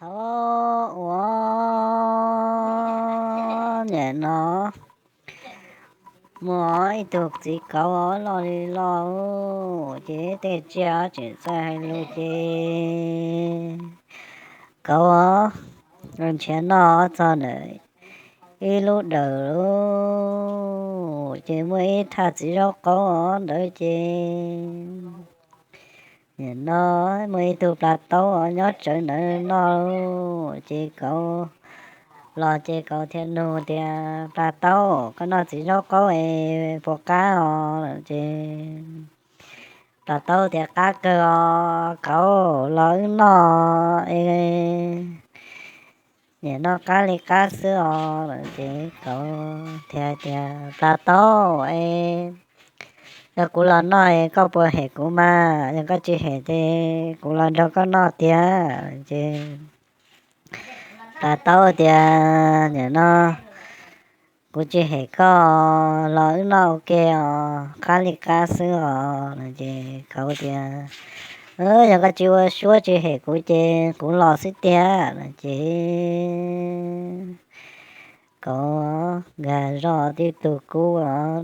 Thaum ub, nim no muaj ib tug txiv kauv loj li loj, ces tej tsiaj tseem txawj hais lus ces kauv nrhiav noj txog ntawm ib lub dawm lawm, ces muaj ib thaj txiv zaub qaub ntawd ces nim no muaj ib tug plas taub nyob tsawv ntawd noj, ces kauv los ces kauv thiaj nug tias, Plas taub, koj noj txiv zaub qaub es puas qab os? Ces plas taub tias, Qab kawg os kauv, los wb noj es nim no qab li qab xwb os. Ces kauv thiaj tias, Plas taub es, yog kuv los noj es koj puas hem kuv mas? Yog koj tsis hem ces kuv los nrog koj noj tiag. Ces plas taub tias, Nim no kuv tsis hem koj, los wb noj ua ke os, qab li qab xwb os. Ces kauv tias, Yog koj tsis ua suab tsis hem kuv ces kuv los xwb tiag. Ces kauv nkag zog tib tug kub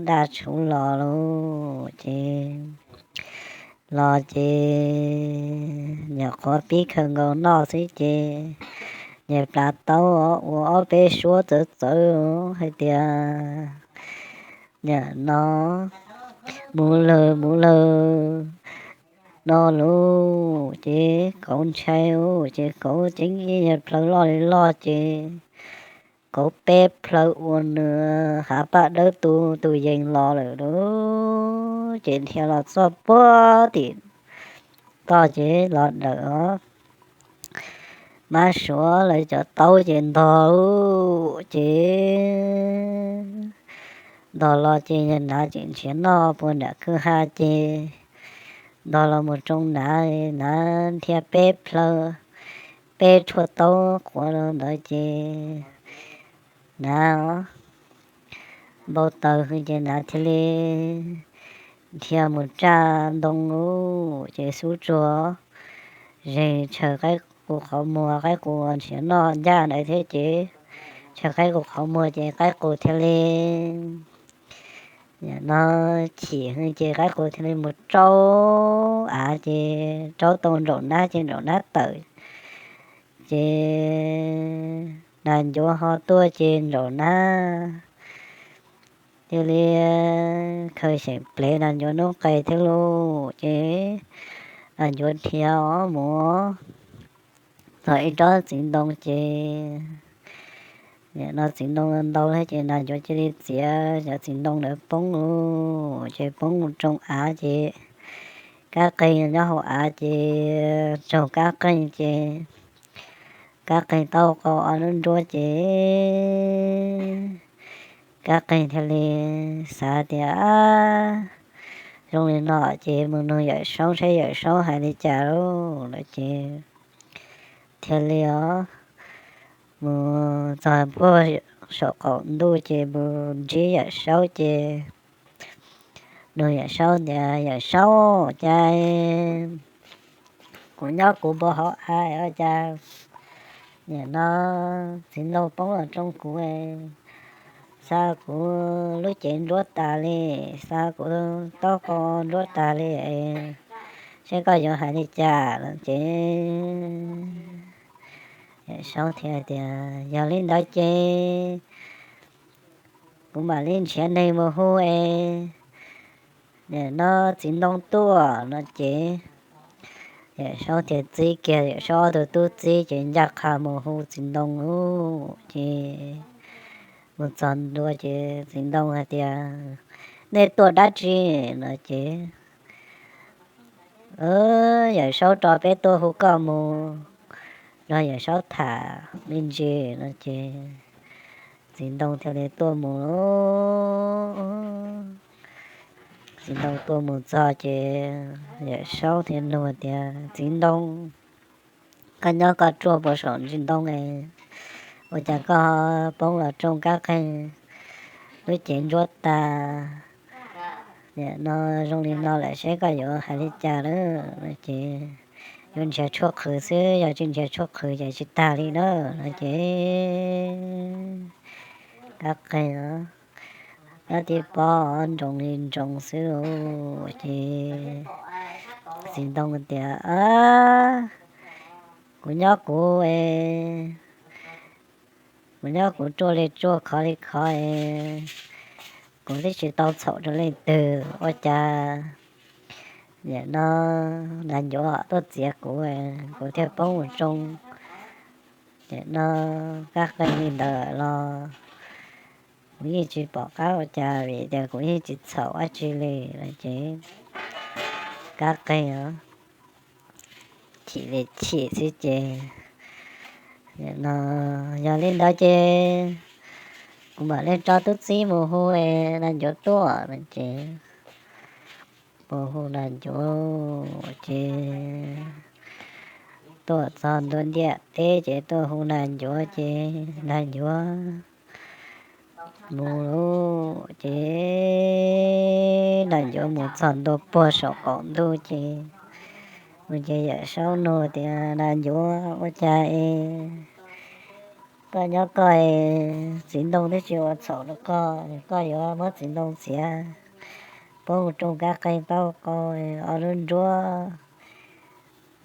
daj tshuv los lawm ces los ces nyuam qhuav pib khaws nkaus noj xwb ces niag plas taub ua ob peb suab txawv txawv hais tias, Nim no mus lawm mus lawm no lawm. Ces kauv ntshai, ces kauv ceeb ib nyuag plhaw loj li loj ces kauv peb plhaw ua nws hav paj dawb tu tus yees los lawm lauj. Ces dhia los txog puag tim toj ces los dawm os, mab suav lawv cov taub ces ntog, ces ntog los ces niag nav tseem nrhiav noj puag nram kwj ha ces ntog los mus tsoo nav, nav dhia peb plhaw, peb tshuaj taub quav ntawd ces nav npau taws ces nav thiaj li dhia mus tsaj ntoo lawm ces xub tsuag zes tshaws qaib qus qhov muag, qaib qus nrhiav noj ncaj ntawd thiab ces tshaws qaib qus qhov muag ces qaib qus thiaj li no chim ces qaib qus thiaj li mus raub av ces raub tau ntsaum nab ces ntsaum nab tawm ces nas ncuav ho tuaj ces ntsaum nab thiaj li khaws xyeem plev nas ncuav noob qes thiab lauj. Ces nas ncuav dhia mus txog ib tsob txiv ntoo ces nim no txiv ntoo ntau thiab ces nas ncuav cia li txiav cov txiv ntoo ntawd poob lawm ces poob mus tsoo av ces kab qeeg nyob hauv av ces raug kab qeeg ces kab qeeg tau qau ob lub nruab ces kab qeeg thiaj li xav tias, Zoo li no ces mus nug Yawm Saub saib Yawm Saub hais li cas lauj. Lawm ces thiaj li os mus txog puag saum qaum ntuj ces mus ntsib Yawm Saub ces nug Yawm Saub tias, Yawm Saub, cas kuv nyob kuv npau hauv av ua cas nim no txiv ntoo poob los tsoo kuv, xa kuv lub cev nruab tas li, xa kuv taub qau nruab tas li, seb koj yuav hais li cas? Lawm ces Yawm Saub thiaj tias, Yog li ntawd ces kuv mam li nrhiav neeg mus hu es nim no txiv ntoo tuaj no ces Yawm Saub thiaj txib kiag Yawm Saub ob tug tub txib ces ncaj qha mus hu txiv ntoo lawm ces mus txog ntua ces txiv ntoo hais tias, Nej tuaj dab tsi? No ces, Yawm Saub tso peb tuaj hu koj mus nrog Yawm Saub tham me ntsis no ces txiv ntoo thiaj li tuaj mus. Txiv ntoo tuaj mus txog ces Yawm Saub thiaj nug tias, Txiv ntoo, koj nyob koj tsuaj puag saum ntsis ntoo es ua cas koj poob los tsoo kab qeeg lub cev ntsuab tas? Nim no zoo li no lawm seb koj yuav hais li cas lawm? No ces yuav nrhiav tshuaj qhwv xwb, yog tsis nrhiav tshuaj qhwv ces tsis tag li na. No ces Kab Qeeg nyob tib pob nroos li nroos xwb lauj. Ces Txiv Ntoo tias, Kuv nyob kuv, kuv nyob kuv, ruaj li ruaj, khov li khov, kuv twb tsis tau txhaum rau leej twg, ua cas nim no Nas Ncuav tuaj txiav kuv, kuv thiaj poob mus tsoo nim no Kab Qeeg li ntawd los kuv yeej tsis pom qab ua cas vim tias kuv yeej tsis txhaum dab tsi li. Ces Kab Qeeg chim li chim xwb ces, no, yog li ntawd ces kuv mam li tso tub txib mus hu Nas Ncuav tuaj. No ces mus hu Nas Ncuav ces tuaj txog ntua ntiaj teb ces tuaj hu Nas Ncuav ces Nas Ncuav mus lawm. Ces Nas Ncuav mus txog ntua puag saum qaum ntuj ces, ces Yawm Saub nug tias, Nas Ncuav, ua cas es koj nyob koj, Txiv Ntoo twb tsis ua txhaum rau koj, koj yuav muab Txiv Ntoo txiav poob tsoo Kab Qeeg taub hau ob lub nruab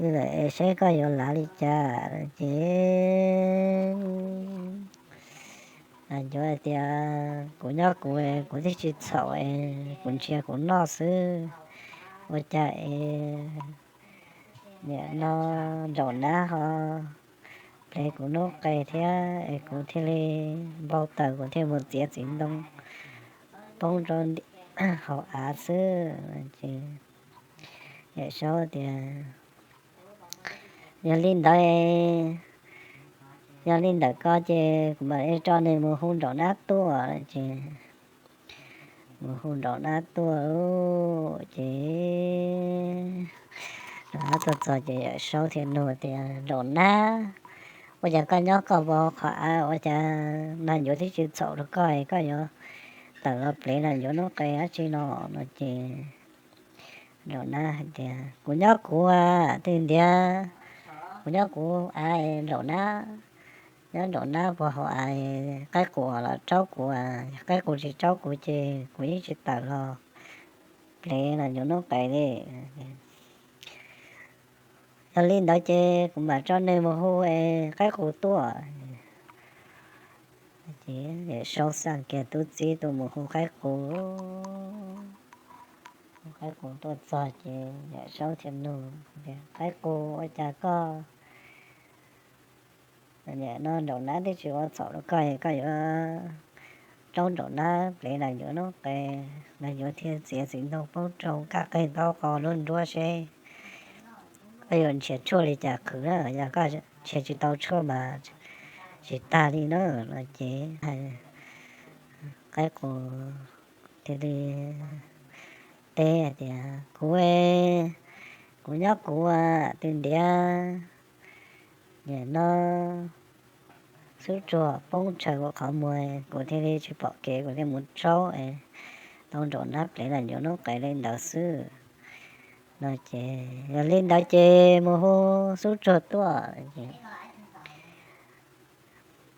lawm, seb koj yuav lav li cas? Ces Nas Ncuav tias, Kuv nyob kuv, kuv twb tsis txhaum, kuv nrhiav kuv noj xwb, ua cas es nim no Nraum Nab ho plev kuv noob qes thiab es kuv thiaj li npau taws, kuv thiaj mus txiav Txiv Ntoo poob rau hauv av xwb. Ces Yawm Saub tias, Yog li ntawd, yog li ntawd ko ces kuv mam li tso nws mus hu Nraum Nab tuaj. Ces mus hu Nraum Nab tuaj ces Nraum Nab tuaj txog ces Yawm Saub thiaj nug tias, Nraum Nab, ua cas koj nyob koj puas qhov av, ua cas Nas Ncuav twb tsis txhaum rau koj, koj yuav tawm los plev Nas Ncuav noob qes dab tsi no? No ces Nraum Nab hais tias, Kuv nyob kuv, twb ntiav, kuv nyob kuv av, Nraum Nab, nyob Nraum Nab puag hauv av, qaib qus los raub kuv, qaib qus tsis raub kuv ces kuv yeej tsis tawm los plev Nas Ncuav noob qes li. Yog li ntawd ces kuv mam tso nws mus hu qaib qus tuaj. Ces Yawm Saub xa kiag tub txib tuaj mus hu qaib qus. Hu qaib qus tuaj txog ces Yawm Saub thiaj nug, Qaib qus, ua cas koj, nim no Nraum Nab twb tsis ua txhaum rau koj, koj yuav raub Nraum Nab plev Nas Ncuav noob qes, Nas Ncuav thiaj txiav Txiv Ntoo poob rau Kab Qeeg taub hau ob lub nruab seb koj yuav nrhiav tshuaj li cas qhwv na, yog koj nrhiav tsis tau tshuaj mas tsis tag li na. No ces qaib qus thiaj li teb hais tias, Kuv, kuv nyob kuv, twb ntiav, nim no xub tsuag poob tshaws kuv qhov muag, kuv thiaj li tsis pom kev, kuv thiaj mus raub tau Nraum Nab plev Nas Ncuav noob qes li ntawd xwb. No ces yog li ntawd ces mus hu xub tsuag tuaj.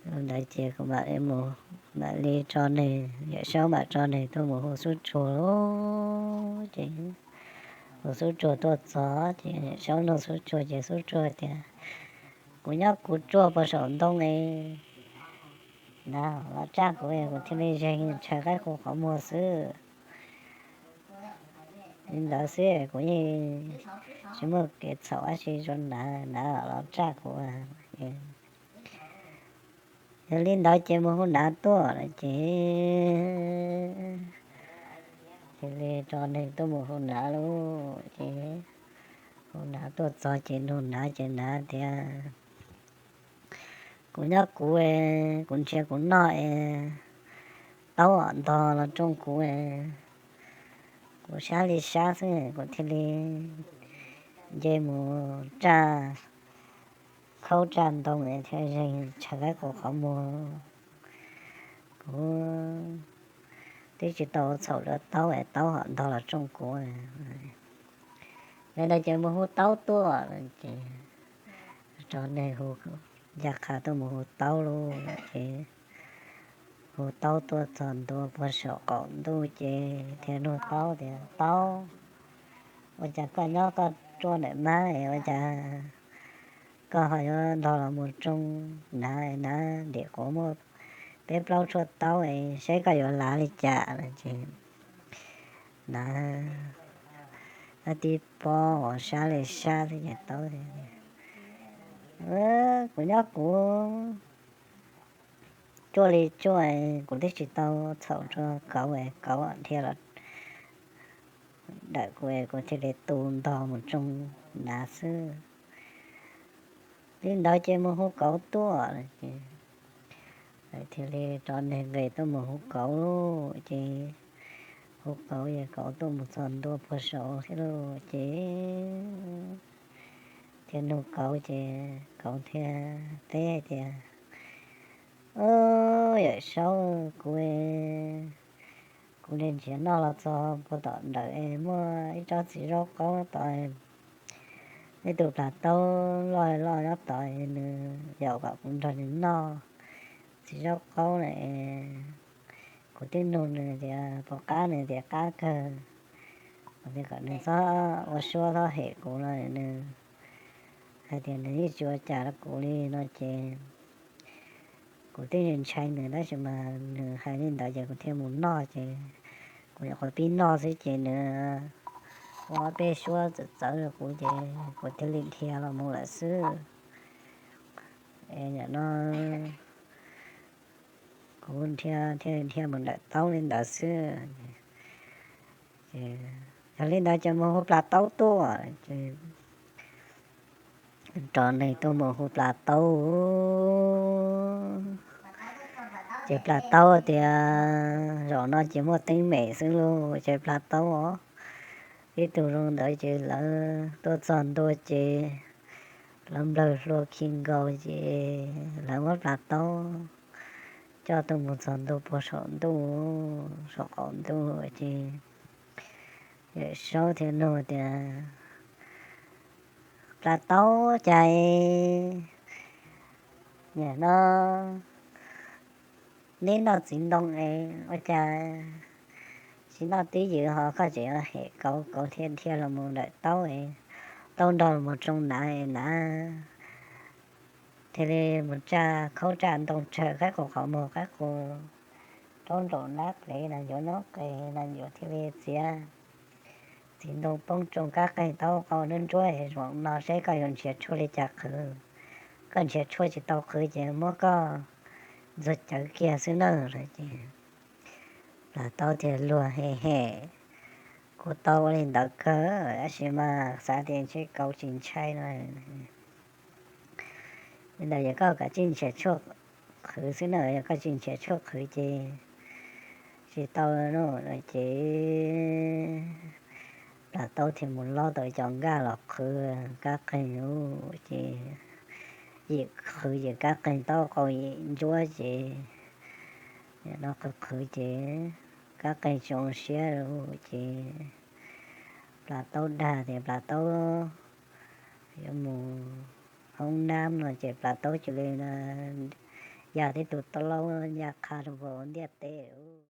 Li ntawd ces kuv mam li mus, mam li tso nws, Yawm Saub mam tso nws tuaj mus hu xub tsuag lauj. Ces hu xub tsuag tuaj txog ces Yawm Saub nug xub tsuag ces xub tsuag tias, Kuv nyob kuv tsuaj puag saum ntoo es, na, los tsaj kuv, kuv thiaj li zeeg tshaws qaib qus qhov muag xwb. Li ntawd xwb, kuv yeej tsis muaj kev txhaum dab tsi rau nav, nav los tsaj kuv. Yog li ntawd ces mus hu nav tuaj lawm ces cia li tso neeg tuaj mus hu nav lauj. Ces hu nav tuaj txog ces nug nav ces nav tias, Kuv nyob kuv, kuv nrhiav kuv noj es, taub ntog los rooj kuv, kuv sab li sab xwb kuv thiaj li nce mus tsaj khaub tsaj ntoo thiaj zeeg tshaws qaib qus qhov muag. Kuv twb tsis tau txhaum rau taub es taub ho ntog los rooj kuv. Li ntawd ces mus hu taub tuaj ces rov neg hu, ncaj qha tuaj mus hu taub lauj ces hu taub tuaj txog ntua puag saum qaum ntuj ces thiaj nug taub tias, Taub, ua cas koj nyob koj ruaj ntawm mab es ua cas koj ho yuav nrog los mus tsoo hnav, hnav ntim quav muaj peb plaub tshuaj taub es saib koj yuav lav li cas? Ces hnav, hnav tib pob uas sab li sab xwb ces taub tias, Kuv nyob kuv ruaj li ruaj, kuv twb tsis tau txhaum rau kauv es kauv dhia los dawm kuv es kuv thiaj li tu ntog mus tsoo hnav xwb. Li ntawd ces mus hu kauv tuaj. Ces lawv thiaj li rov neg nqes tuaj mus hu kauv lauj ces hu kauv es kauv tuaj mus txog ntua puag saud thiab lauj ces thiaj nug kauv ces kauv thiaj teb hais tias, Yawm saub, kuv, kuv nim nrhiav noj los txog puag tom ntawm es muaj ib tsob txiv zaub qaub tod, ib tug plas taub loj loj nyob tod, nws yaum kom kuv nrog nws noj txiv zaub qaub na. Kuv twb nug nws tias puas qab, nws tias qab kawg. Kuv tias kom nws txhob ua suab txhob hem kuv no, nws hais tias nws yeej tsis ua cas rau kuv li no ces kuv twb ntshai nws tab sis mas nws hais li ntawd ces kuv thiaj mus noj ces kuv nyuam qhuav pib noj xwb ces nws ua peb suab txawv txawv rau kuv ces kuv thiaj li dhia los mus lawm xwb. Nim no kuv thiaj dhia mus nrawm taub li ntawd xwb. Yog li ntawd ces mus hu plas taub tuaj. Ces rov neg tuaj mus hu plas taub. Ces plas taub tias zaum no ces muaj teeb meem xwb lauj. Ces plas taub os, ib tug zoo ntawd ces lawv tuaj txog ntua ces lawv nplawg hlua khi nkaus ces lawv muab plas taub coj tuaj mus txog ntua puag saum ntuj, saum qaum ntuj ces Yawm Saub thiaj nug tias, Plas taub, cas nim no neb noj txiv ntoo es ua cas tsis noj twj ywm ho koj tseem yuav hem kauv, kauv thiaj dhia los mus nrawm taub es taub nrog los mus tsoo hnav es hnav thiaj li mus tsa khaub tsa ntoo tsawg qaib qus qhov muag qaib qus rau nraum nrab plev na, yuav nyob qes na, yuav thiaj li txiav txiv ntoo poob tsoo kab qeeg taub qau nruab ntsuab es zaum no saib koj yuav nrhiav tshuaj li cas qhwv. Koj nrhiav tshuaj tsis tau qhwv ces muab koj ntxuag cawv kiag xwb na. Ces plas taub tias, Luag hem hem, kuv tau ua li ntawd kawg, tab sis mas xav tias ntshe kauv tsis ntshai no. Li ntawd yog koj kav tsij nrhiav tshuaj qhwv xwb na, yog koj tsis nrhiav tshuaj qhwv ces tsis tau no. Ces plas taub thiaj mus lob tau cov nkaj los qhwv kab qeeg ub ces yim qhwv ces kab qeeg taub qau yim ntsuab ces no qhwv qhwv ces kab qeeg tsis zoo siab ces plas taub dag tias plas taub yuav mus hoob nab no ces plas taub cia li ya tib tug taub laub ncaj qha rau puag ntiaj teb.